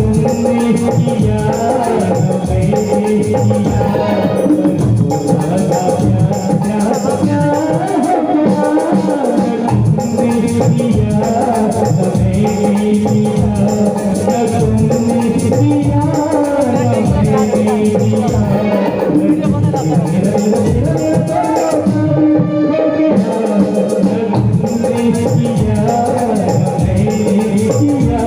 तुमने किया न मैंने किया, क्या क्या हो गया, तुमने किया न मैंने किया, न तुमने किया न मैंने किया, मेरा मेरा मेरा मेरा हो गया, न तुमने किया न मैंने किया।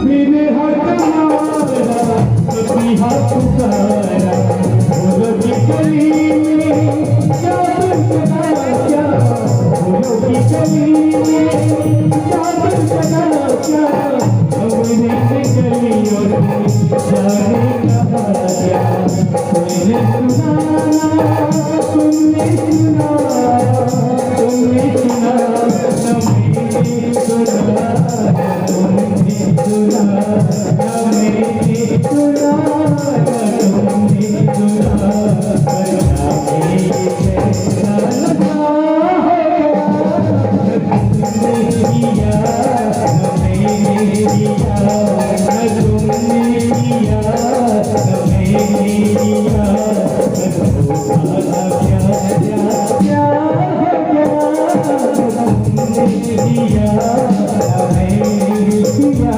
मेरे हाथ मारा पतिहा पुकारा, फूलों की कली में जादू चला क्या, फूलों की कली में जादू चला क्या, हमने से गलियों में जाने कहा क्या, तुमने सुना तुमने सुना तुमने सुना न मैंने सुना, तुमने सुना न मैंने सुना, तुमने सुना, कैसा लगा हो गया, तुमने किया न मैंने किया, न तुमने किया न मैंने किया, क्या क्या क्या हो गया, तुमने किया न मैंने किया।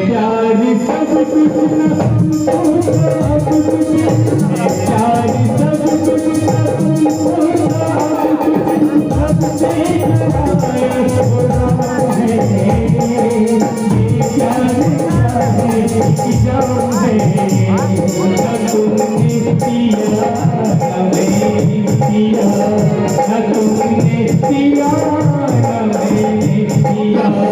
प्यार सब कुछ न तुमको अब कुछ, प्यार सब कुछ न तुमको अब कुछ, सबसे आए हो है, ये प्यार क्या है कि जान है, न तुमने किया न मैंने किया, न तुमने किया न मैंने किया, तुमने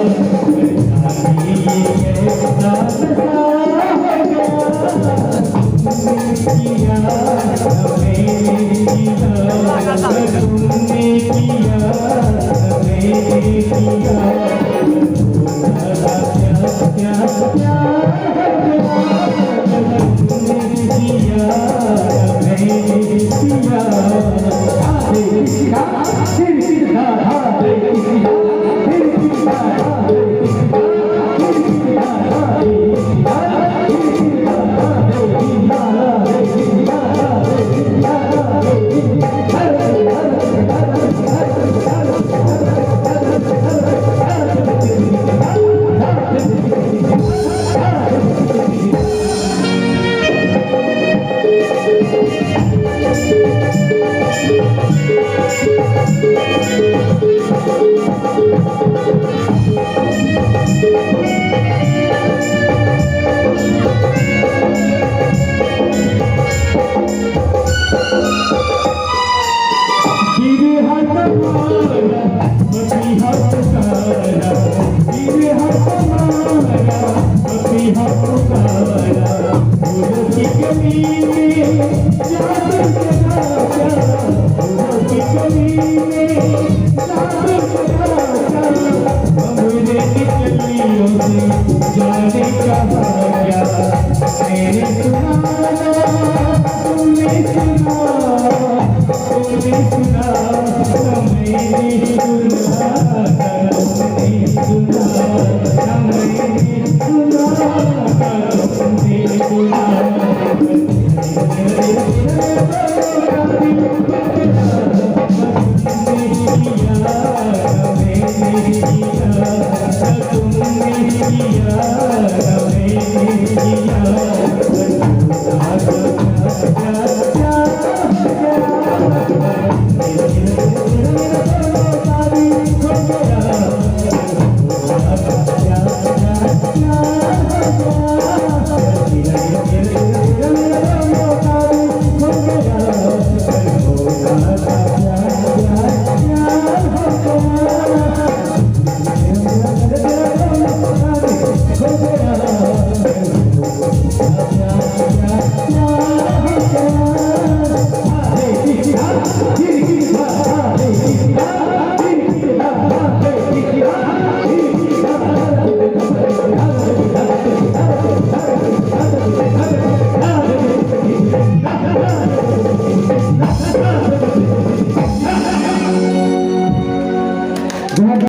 किया न मैंने किया, तुमने किया न मैंने किया, क्या क्या हो गया, तुमने किया न मैंने किया। मेरे हाथ मारा पतिहा पुकारा, मेरे हाथ मारा पतिहा पुकारा, फूलों की कली में जादू चला क्या, फूलों की कली में जादू चला क्या, हमने कलियों से जाने कहा क्या, मैंने सुना तुमने सुना, तुमने सुना न मैंने सुना, तुमने सुना न मैंने सुना, तुमने सुना, तुमने किया न मैंने किया, तुमने किया न मैंने किया, क्या क्या हो गया, प्यार।